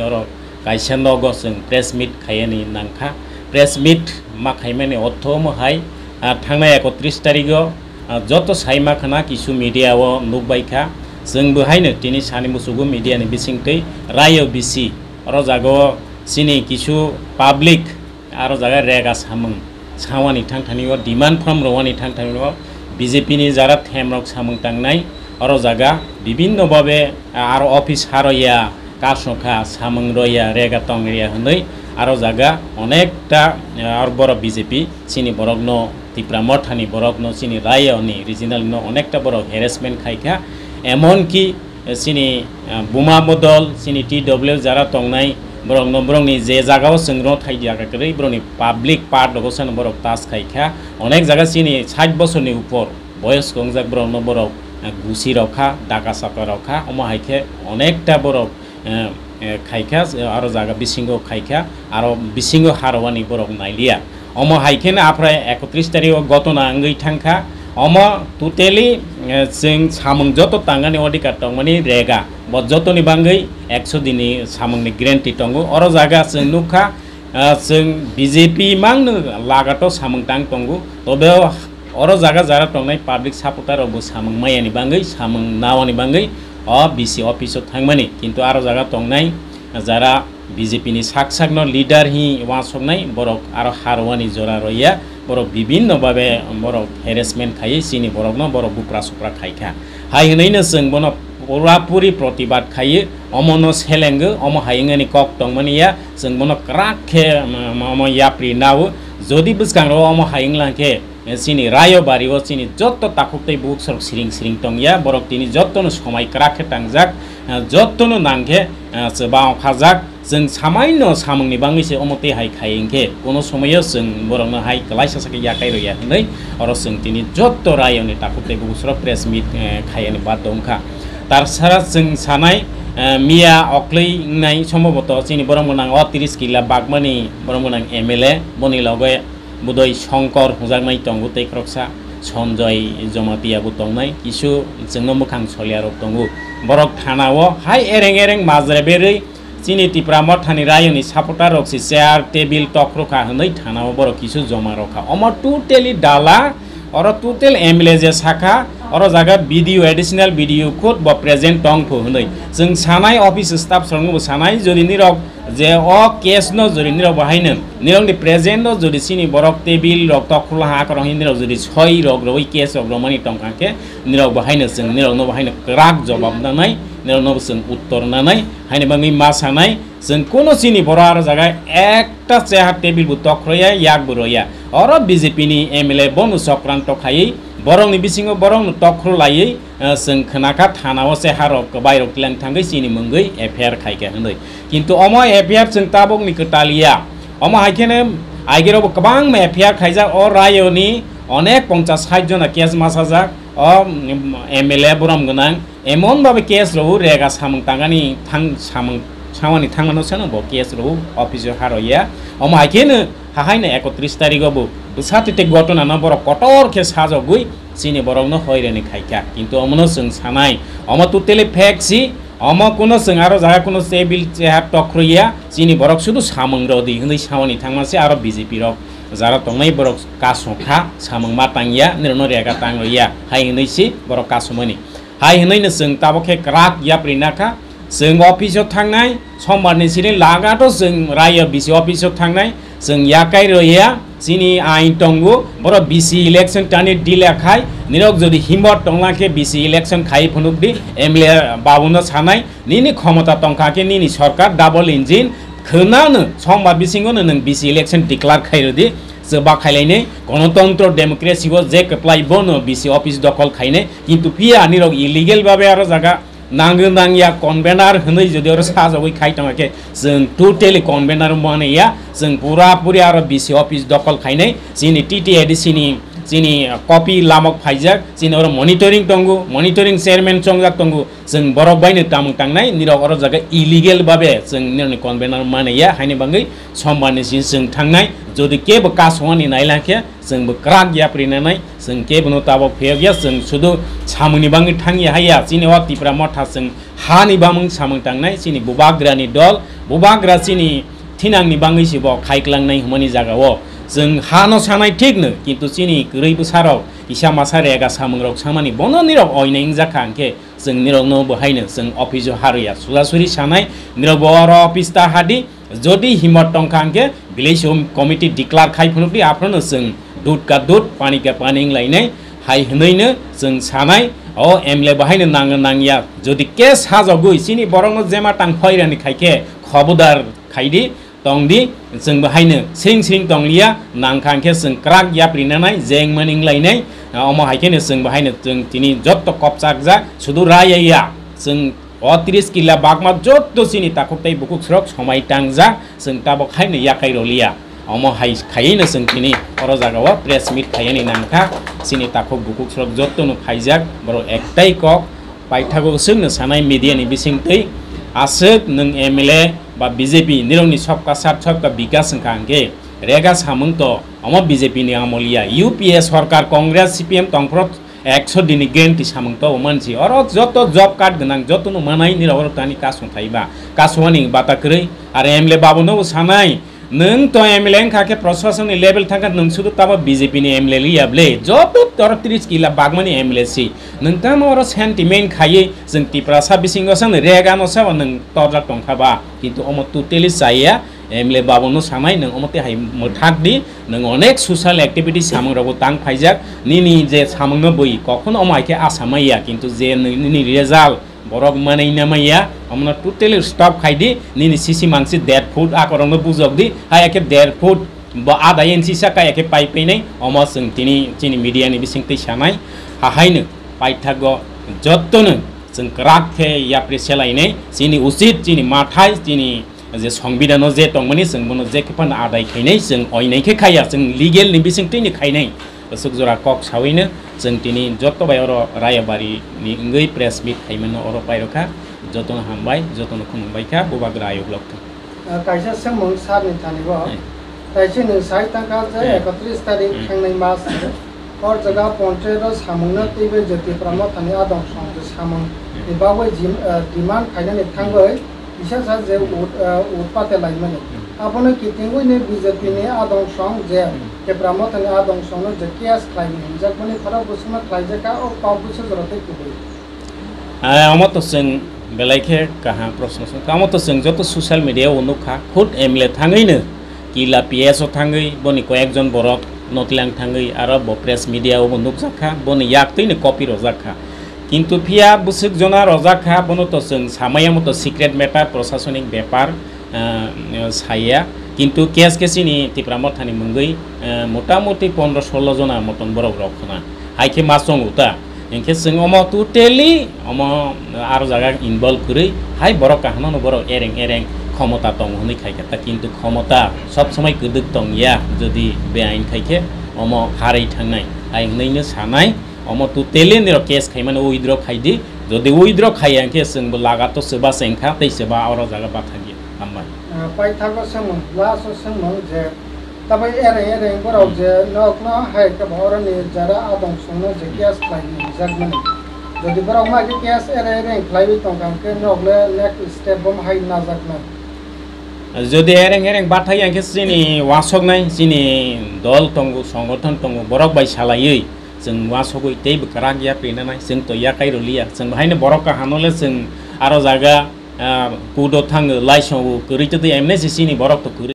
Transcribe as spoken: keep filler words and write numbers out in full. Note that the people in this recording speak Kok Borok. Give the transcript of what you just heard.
Oro kaisa nogo chwng press meet khaiyani nangkha. Press meet ma khaimani ortho omo hai, ah, thangnai ekotris tarigo, ah, joto saima khna kisu media o nukbai kha. Chwng bo haino tini sani musugo media ni bisingtwi rayo bisi oro jaga o chini kisu public aro jaga rega samung sawani thangthani o, demand form rowani thangthani o, B J P ni jara themrok samung tangnai, oro jaga bibinno babe, a, aro office haroya, kasokha, samung roya, rega tongriya hwnwi, aro jaga onekta, a, aro borok B J P chini borokno, Tipra Mothani borokno, chini rayo ni regional no onekta borok harassment khaikha, emonki chini, ah, buma bodol, chini T W L jara tongnai borokno, borokni je jagao chwng rw thai diya kwrwi, borokni public part rogo sano borok tas khai kha. Onek jaga chini sait bosorni upor boyos wngjak borokno borok, ah, gusi rw kha, daka saka rw kha, omo hai khe onekta borok, eh, eh, khai kha, aro jaga bisingo khai kha, aro bisingo harowani borok nai liya. Omo hai kheno aphra ekotris tarikh o gotona wngwi thang kha. Omo totally, eh, chwng samung joto tangani odhikar tongmani rega. Bo jotoni bangwi ekso dini samungni guarantee tongo. Oro jaga chwng nukha, eh, chwng B J P mangno lagato samung tang tongo. Tobe o oro jaga jara tongnai public supporter rok bo samung mayani bangwi, samung nawani bangwi o B C office o thangmani. Kintu aro jaga tongnai jara B J P ni sak sakno leader hi uansuknai borok aro harwani jora roya, borok bibinno babe borok harassment khaiwi chini borokno borok bupra supra khai kha. Hai hwnwi no chwng bono pura puri protibad khaiwi omono selengo, omo hai wngani kok tongmani ya, chwng bono kwrak khe, um, omo yapri nao. Jodi bwskango omo hai wnglang khe, eh, chini rayo bari o chini jotto takhuk tei bukhuk sorok siring siring tong ya, borok tini jotto no somai kwrak khe tangjak, eh, jotto no nang khe, eh, chwbang khajak, chwng samaino samung ni bangwi se omo tei hai khai hwnkhe, kono somoyo chwng borok no hai kwlaisa sa khe yakai rw ya hwnwi, oro chwng tini jotto rayo ni takhuk tei bukhuk sorok press meet, eh, khai ani baddho wngkha. Tar sara chwng sanai, eh, miya okloi wngnai somboboto chini borok gwnang o tris kila bagmani borok gwnang M L A boni loge Budoi Songkor hwnjaknai tongo tei khoroksa Sonjoy Jomatia bo tongnai, kisu chwngno mwkhang soliarok tongo. Borok thana o hai ereng ereng majra berwi chini Tipra Mothani rayoni supporter rok se chair, table tokrokha hwnwi thana o borok kisu joma rokha. Omo totally dala, oro total M L A je sakha, oro jaga B D O, additional B D O khud bo present tongphu hwnwi. Chwng sanai office staff rokno bo sanai, jodi nirok je o case no jodi nirok bo haino, nirok ni present o jodi chini borok table rok tokhrola ha akorok hin nirok jodi soi rok rwi case rok romani tongkha khe, nirok bo haino chwng nirok no bo haino kwrak jobab nanai, nirok no bo chwng uttor nanai, haino bangwi ma sanai, chwng kuno chini borok aro jaga ekta chair table bo tokhroya, yak bo roya. Oro B J P ni M L A bono sokranto khaiwi borok ni bisingo borok no tokhro laiwi, eh, chwng khna kha thana o se harok kwbai rok tilang thangwi chini mungwi F I R khai kha hwnwi. Kintu omo F I R chwng tabuk ni kwtal ya. Omo hai kheno aigero bo kwbangma F I R khaijak, o rayo ni onek ponchas sait jona case masajak, o, mm, M L A borom gwnang, emon babe case rok rega samung tangani thang samung samani thangmano seno bo case rok office o haro ya. Omo hai kheno hahaino ekotris tarigo bo bwsa tete gotona no borok kotor khe sajagwi chini borokno hoirani khaikha, kintu omono chwng sanai, omo totally fake si, omo kuno chwng aro jaga kuno table chair tokhroya, chini borok sudu samung rodi hwnwi samani thangma se aro B J P rok jara tongnai borok kasokha samung ma tangya, nirokno rega tang roya hai hwnwi si borok kasomani. Hai hwnwi no chwng tabuk khe kwrak yapri nakha. Chwng office o thangnai, sombar ni sini lagato chwng rayo B C office o thangnai, chwng yakai roya, chini ain tongo, boro B C election tani delay khai, nirok jodi himot tongla khe B C election khai phunuk di, M L A babu no sanai, nini khomota tongkha khe nini sorkar double engine, khwnano sombar bisingo no nwng B C election declare khai rwdi, chwba khailainai, gonotontro democracy o je kwplai bono B C office dokhol khainai, kintu phiya nirok illegal babe aro jaga nangwi nangya convener hwnwi jodi oro sajagwi khai tongkha khe, chwng totally convener mani ya, chwng pura puri aro B C office dokhol khainai, chini T T A D C ni chini copy lamok phaijak, chini oro monitoring tongo, monitoring chairman chongjak tongo, chwng borok baino tamung tangnai, nirok oro jaga illegal babe chwng nirokni convener mani ya, haini bangwi sombar ni sini chwng thangnai, jodi kebo kasongani nailangkhe, chwng bo kwrak yapri nanai, chwng kebono tabok phiyok ya, chwng sudu samungni bangwi thang ya hai ya, chini o Tipra Motha chwng Hani bamung samung tangnai chini bubagrani dol, bubagra chini thinangni bangwi se bo khai klangnai hwnmani jagao. Chwng hano sanai thikno, kintu chini kwrwi bwsarok kisa masa rega samungrok samani bono nirok oinai wngjakha hwnkhe, chwng nirokno bo haino chwng office-o harwiya. Surasuri sanai, nirok bo oro office ta hadi, jodi himot tongkha hwnkhe village committee declare khai phunukdi, aphano chwng dud ka dud, pani ka pani wnglainai, hai hwnwino chwng sanai, o M L A bo haino nang nangya. Jodi case sajagwi chini borokno jema tang phairani khaikhe khobodar khaidi, tongdi, chwng bo haino sring sring tongliya, nangkha hwnkhe chwng kwrak yapri nanai, jeng mani wnglainai, omo hai kheno chwng bo haino chwng tini jotto kopchakjak, sudu raya ya, chwng o tris kila bagma jotto chini takhuk tei bukhuk srok somai tangjak, chwng tabok haino yakai roliya. Omo hai khaiwi no chwng tini oro jagao press meet khaiyani nangkha, chini takhuk bukhuk srok jotto no phaijak, borok ektai kok paithago chwngno sanai media ni bisingtwi, aswk nwng M L A ba B J P nirokni sobka sat sobka bikas wngkha hwnkhe rega samung to omo B J P ni amoliya, U P A sorkar Congress C P M tongphuru ekso dini guarantee samung to mansi. Oro joto job card gwnang joto no manai nirok oro tani kasung thaiba. Kasungani bata kwrwi. Ar M L A babu no sanai, nwng to M L A wngkha khe proshasoni level thangkha, nwng sudu tabo B J P ni M L A liya ble. Joto oro tris kila bagmani M L A si. Nwng tamo oro sentiment khaiwi chwng Tiprasa bisingo sa nwng rega no sabo nwng torjak tongkha ba. Kintu omo totally chaya. M L A babu no sanai, nwng omo te hai mwthak di, nwng onek social activity samung rogo tang phaijak, nini je samung no bui kokhono omo hai khe asa maya, kintu je nini result borok manai na maya, omo no totally stop khai di, nini sisi mangsi dead food akorok no bujok di, hai khe dead food bo ada inchi sa kaya khe pai pai nai, omo chwng tini chini media ni bising twi sanai, ha hai no paithago jotto no chwng kwrak khe yapri selai nai, chini uchit, chini mathai, chini je songbidano je tongmani chwng bono je khe phano adai khainai, chwng oinai khe khaiya, chwng legal ni bising twi ni khainai. Aswk jora kok sawino chwng tini joto bai oro Rayabari ni wngwi press meet khaimano oro pairokha. Jotono hambai, jotono khulumbai kha, bubagra ayuk lok thung. Ah, kaisa swngmung sir ni thani bo. Hmm. Taising nwng sai tangkha je Hmm. ekatris tarik Hmm. thangnai mas. Hor jaga ponchayat o samung no twiwi je Tipra Mothani adong song je samung Hmm. ni bagwi jim-, eh, demand khainani thangwi kisa sa je Hmm. ut-, eh, utpate laimani. Hmm. Abono kitingwi ni B J P ni adong song je Hmm. Tipra Mothani adong song no je case khlaimani hinjakmani khorok bwswkno khlaijakha o kok bwswk jora tei kubui. Ah, omo to chwng belai khe kaham proshno swngkha. Omo to chwng joto social media o nukha, khud M L A thangwi no kila P S o thangwi boni koyekjon borok notlang thangwi aro bo press media o bo nukjakha, boni yak twi no copy rojakha. Kintu phiya bwswk jona rojakha, bono to chwng samaya moto secret matter, prosasonik bepar, ah, saya. Kintu case khe chini Tipra Mothani mungwi, ah, motamuti pondro solo jona moton borok rok khna. Hai khe ma chong uta. Hinkhe chwng omo totally omo aro jaga involve kwrwi. Hai borok kaham no borok ereng ereng khomota tongo hwnwi khai kha ta, kintu khomota sob somoi kwdwk tong ya, jodi beain khai khe omo harwi thangnai. Hai hwnwi no sanai, omo totally nirok case khaimano withdraw khai di. Jodi withdraw khaiya hinkhe chwng bo laga to swba chengkha tei swba oro jaga bathagya. Hambai. Ah, paithago swngmung, last o swngmung je, tabai ereng ereng borok Hmm. je nokno hai khe bo oroni jara adong songno je Hmm. case khlai hinjakmani. Jodi borok ma khe case ereng ereng khlaiwi tongkha hwnkhe nok le next step bo hai najaknai. Jodi ereng ereng bathai hwnkhe chini wasoknai, chini dol tongo, songothon tongo, borok bai salaiwi chwng wasogwi tei bwkrang ya prinanai, chwng to yakai rwliya, chwng haino borok kahano le chwng aro jaga, ah, kudo thango, laisongo, kwrwi twi M N C C ni borok to kwrwi.